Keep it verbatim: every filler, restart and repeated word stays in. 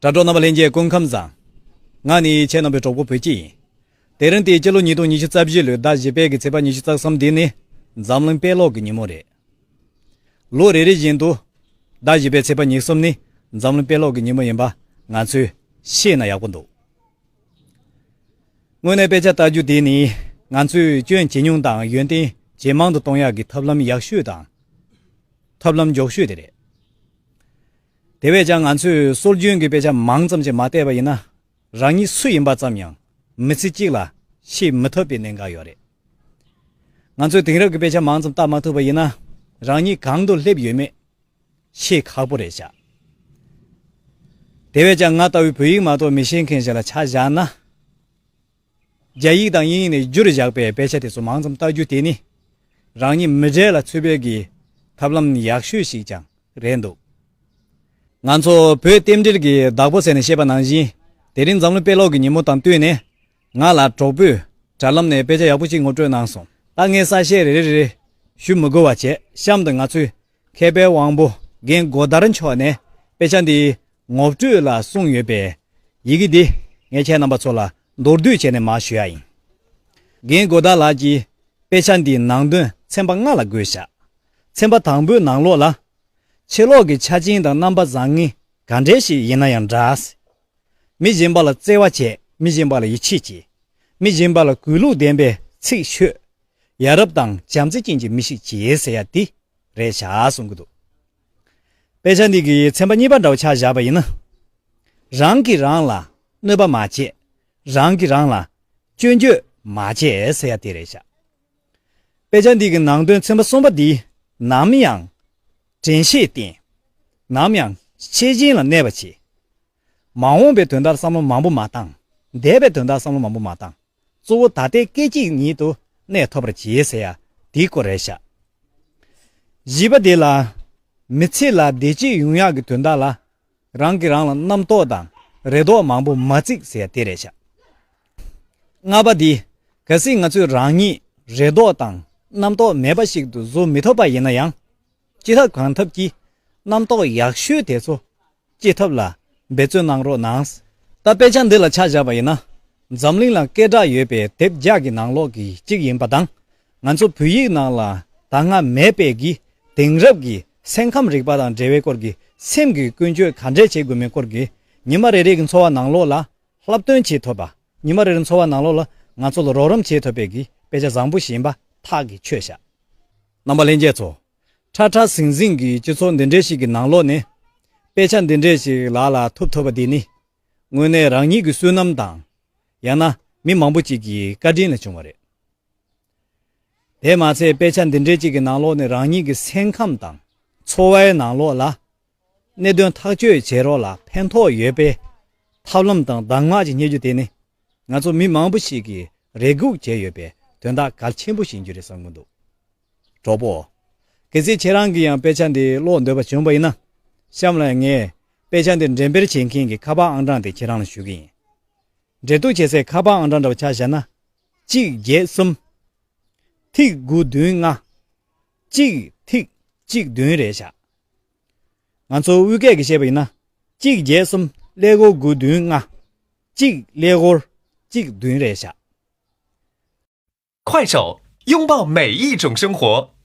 དྲ་གྲོགས་རྣམ་པ་ལྷན་རྒྱས་སྐུ་ཁམས་བཟང་། ང་ནི་ཁྱེད་རྣམ་པའི་གྲོགས་པོ་བོད་སྐྱིད་ཡིན། དེ་རིང་སྟེ་སྤྱི་ལོ་ཉིས་སྟོང་ཉི་ཤུ་རྩ་བཞི་ལོའི་ཟླ་བཞི་པའི་གི་ཚེས་པ་ཉི་ཤུ་རྩ་གསུམ་འདི་ནི་འཛམ་གླིང་དཔེ་ཀློག་གི་ཉིན་མོ་རེད། ལོ་རེ་རེ་བཞིན་དུ་ཟླ་བཞི་པའི་ཚེས་པ་ཉི་ཤུ་གསུམ་ནི་འཛམ་གླིང་དཔེ་ཀློག་གི་ཉིན་མོ་ཡིན་པ་ང་ཚོས་ཤེས་ན་ཡག་པོ་འདུག་དངོས་གནས་དཔེ་ཆ་ལྟ་རྒྱུ་དེ་ནི་ང་ཚོས་སྐྱོན་ཇེ་ཉུང་དང་ཡོན་ཏན་ཇེ་མང་དུ་གཏོང་ཡག་གི་ཐབས་ལམ་ཡག་ཤོས་དང་། ཐབས་ལམ་མགྱོགས་ཤོས་དེ་རེད། དེ་བས་ཀྱང་ང་ཚོས་སྲོལ་རྒྱུན་གྱི་དཔེ་ཆ་མང་ཙམ་ཞིག་མ་བལྟས་པ་ཡིན་ན། རང་ཉིད་སུ་ཡིན་པ་ཙམ་ཡང་མི་ཚེ་གཅིག་ལ་ཤེས་མི་ཐུབ་པའི་གནད་འགག་ཡོད་རེད། ང་ཚོས་དེང་རབས་ཀྱི་དཔེ་ཆ་མང་ཙམ་ལྟ་མ་ཐུབ་པ་ཡིན་ན། རང་ཉིད་གང་དུ་སླེབས་ཡོད་མེད་ཤེས་ཁག་པོ་རེད་ཤག་དེ་བས་ཀྱང་ང་ལྟ་བུའི་བོད་ཡིག་མ་གཏོགས་མི་ཤེས་མཁན་ཞིག་ལ་ཆ་བཞག་ན། རྒྱ་ཡིག་དང་དབྱིན་ཡིག་ནས་བསྒྱུར་བཞག་པའི་དཔེ་ཆ་དེ་ཚོ་མང་ཙམ་ལྟ་རྒྱུ་དེ་ནི་རང་ཉིད་མི་གྲལ་ལ་ཚུད་པའི་གི་ཐབས་ལམ་ཡག་ཤོས་ཤིག་ཀྱང་རེད་འདུག་ང་ཚོ་བོད་རྟེན་འབྲེལ་གྱི་བདག་པོ་ཟེར་ནས་བཤད་པ་ནང་བཞིན། དེ་རིང་འཛམ་གླིང་དཔེ་ཀློག་གི་ཉིན་མོ་དང་བསྟུན་ནས་ང་ལ་གྲོགས་པོས་དྲ་ལམ་ནས་དཔེ་ཆ་ཡག་པོ་ཅིག་ངོ་སྤྲོད་གནང་སོང་། ད་ངས་གསལ་བཤད་རེ་རེ་རེ་རེ་ཞུ་མི་དགོས་པ་བྱས། གཤམ་དུ་ང་ཚོས་མཁས་པའི་དབང་པོ་རྒན་མགོ་དར་མཆོག་ནས་དཔེ་ཆ་འདིའི་ངོ་སྤྲོད་ལ་གསུངས་ཡོད་པའི་ཡི་གེ་འདི་ངས་ཁྱེད་རྣམ་པ་ཚོ་ལ་མདོར་བསྡུས་བྱས་ནས་མར་ཞུ་ཡ་ཡིན། རྒན་མགོ་དར་ལགས་ཀྱིས་དཔེ་ཆ་འདིའི་ནང་དོན་ཚན་པ་ལྔ་ལ་བགོས་བཞག་ཚན་པ་དང་པོའི་ནང་ལོགས་ལ། ཕྱི་ལོགས་ཀྱི་ཆ་རྐྱེན་དང་རྣམ་པ་བཟང་ངན་ག་འདྲས་ཤིག་ཡིན་ན་ཡང་འདྲ། མི་གཞན་པ་ལ་བརྩེ་བ་བྱེད། མི་གཞན་པ་ལ་ཡིད་ཆེས་བྱེད། མི་གཞན་པ་ལ་གུས་ལུགས་ལྡན་པའི་ཚིག་ཤོད། ཡ་རབས་དང་བྱམས་བརྩེ་ཅན་གྱི་མི་ཞིག་བྱེད་ཟེར་ཡ་དེ་རེད་ཤག་གསུང་གི་འདུག་དཔེ་ཆ་འདི་གི་ཚན་པ་གཉིས་པ་འདྲ་བོ་ཆ་བཞག་པ་ཡིན་ན། རང་གིས་རང་ལ་གནོད་པ་མ་བྱེད། རང་གིས་རང་ལ་སྐྱོན་བརྗོད་མ་བྱེད་ཟེར་ཡ་དེ་རེད་ཤག་དཔེ་ཆ་འདི་གི་ནང་དོན་ཚན་པ་གསུམ་པ་འདི་ནམ་ཡང་དྲན་ཤེས་བསྟེན། ནམ་ཡང་ཤེས་བཞིན་ལ་གནས་པ་བྱེད། མ་འོངས་པའི་དོན་དག་བསམ་བློ་མང་པོ་མ་བཏང་། འདས་པའི་དོན་དག་བསམ་བློ་མང་པོ་མ་བཏང་། གཙོ་བོ་ད་ལྟའི་སྐད་ཅིག་ཉིད་དུ་གནས་ཐུབ་པར་བྱེད་ཟེར་ཡ་དེའི་སྐོར་རེད་ཤག་བཞི་པ་དེ་ལ། མི་ཚེ་ལ་བདེ་སྐྱིད་ཡོང་ཡག་གི་དོན་དག་ལ། རང་གིས་རང་ལ་རྣམ་རྟོག་དང་རེ་དོགས་མང་པོ་མ་བརྩིགས་ཟེར་ཡ་དེ་རེད་ཤག་ལྔ་པ་འདི། གལ་སྲིད་ང་ཚོས་རང་ཉིད་རེ་དོགས་དང་རྣམ་རྟོག་མེད་པ་ཞིག་ཏུ་བཟོ་མི་ཐུབ་པ་ཡིན་ན་ཡང་། ཅི་ཐབས་གང་ཐབས་ཀྱིས་རྣམ་རྟོག་ཡག་ཤོས་དེ་ཚོ་སྐྱེ་ཐབས་ལ་འབད་བརྩོན་གནང་རོགས་གནང་། ད་དཔེ་ཆ་འདི་ལ་ཆ་བཞག་པ་ཡིན་ན། འཛམ་གླིང་ལ་སྐད་གྲགས་ཡོད་པའི་དེབ་བརྒྱ་གི་ནང་ལོགས་ཀྱི་གཅིག་ཡིན་པ་དང་། ང་ཚོ་བོད་ཡིག་ནང་ལ་ད་སྔ་མེད་པའི་གི་དེང་རབས་ཀྱི་སེམས་ཁམས་རིག་པ་དང་འབྲེལ་བའི་སྐོར་གྱི་སེམས་ཀྱི་ཀུན་སྤྱོད་ག་འདྲས་བྱེད་དགོས་མིན་སྐོར་གྱི་ཉི་མ་རེ་རེ་གི་འཚོ་བ་ནང་ལོགས་ལ་བསླབ་སྟོན་བྱེད་ཐུབ་པ། ཉི་མ་རེ་རེ་འཚོ་བ་ནང་ལོགས་ལ་ང་ཚོ་ལ་རོགས་རམ་བྱེད་ཐུབ་པའི་གི་དཔེ་ཆ་བཟང་པོ་ཞིག་ཡིན་པ་ཐག་གིས་ཆོད་བཞག་རྣམ་པ་ལྷན་རྒྱས་ཚོ། ཁྲ་ཁྲ་ཟིང་ཟིང་གི་སྤྱི་ཚོགས་འདི་འདྲའི་ཞིག་གི་ནང་ལོགས་ནས། དཔེ་ཆ་འདི་འདྲའི་ཞིག་ལག་ལ་ཐོབ་ཐུབ་པ་འདི་ནི། དངོས་གནས་རང་ཉིད་ཀྱི་བསོད་ནམས་དང་། ཡང་ན་མི་མང་པོ་ཅིག་གི་བཀའ་དྲིན་ལ་བྱུང་བ་རེད། དེ་མ་ཚད་དཔེ་ཆ་འདི་འདྲའི་ཅིག་གི་ནང་ལོགས་ནས་རང་ཉིད་ཀྱི་སེམས་ཁམས་དང་འཚོ་བའི་ནང་ལོགས་ལ། གནད་དོན་ཐག་གཅོད་བྱེད་རོགས་ལ་ཕན་ཐོགས་ཡོད་པའི་ཐབས་ལམ་དང་གདམས་ངག་ཅིག་རྙེད་རྒྱུ་དེ་ནི། ང་ཚོ་མི་མང་པོ་ཞིག་གིས་རེ་སྒུག་བྱས་ཡོད་པའི་དོན་དག་གལ་ཆེན་པོ་ཞིག་ཡིན་རྒྱུ་རེད་བསམ་གྱི་འདུག་གྲོགས་པོ། གལ་སྲིད་ཁྱེད་རང་གིས་ཡང་དཔེ་ཆ་འདི་ཀློག་འདོད་པ་བྱུང་བ་ཡིན་ན། གཤམ་ལ་ངས་དཔེ་ཆ་འདི་འགྲེམས་སྤེལ་བྱེད་མཁན་གྱི་ཁ་པར་ཨང་གྲངས་དེ་ཁྱེད་རང་ལ་ཞུ་གི་ཡིན། འབྲེལ་གཏུག་བྱེད་སའི་ཁ་པར་ཨང་གྲངས་འདྲ་བ་ཆ་བཞག་ན། གཅིག་བརྒྱད་གསུམ། ཐིག་དགུ་བདུན་ལྔ། གཅིག་ཐིག་གཅིག་བདུན་རེད་བཞག་ང་ཚོ་དབུས་སྐད་ཀྱིས་བཤད་པ་ཡིན་ན། གཅིག་བརྒྱད་གསུམ་ཀླད་ཀོར་དགུ་བདུན་ལྔ། གཅིག་ཀླད་ཀོར་གཅིག་བདུན་རེད་བཞག快手，拥抱每一种生活。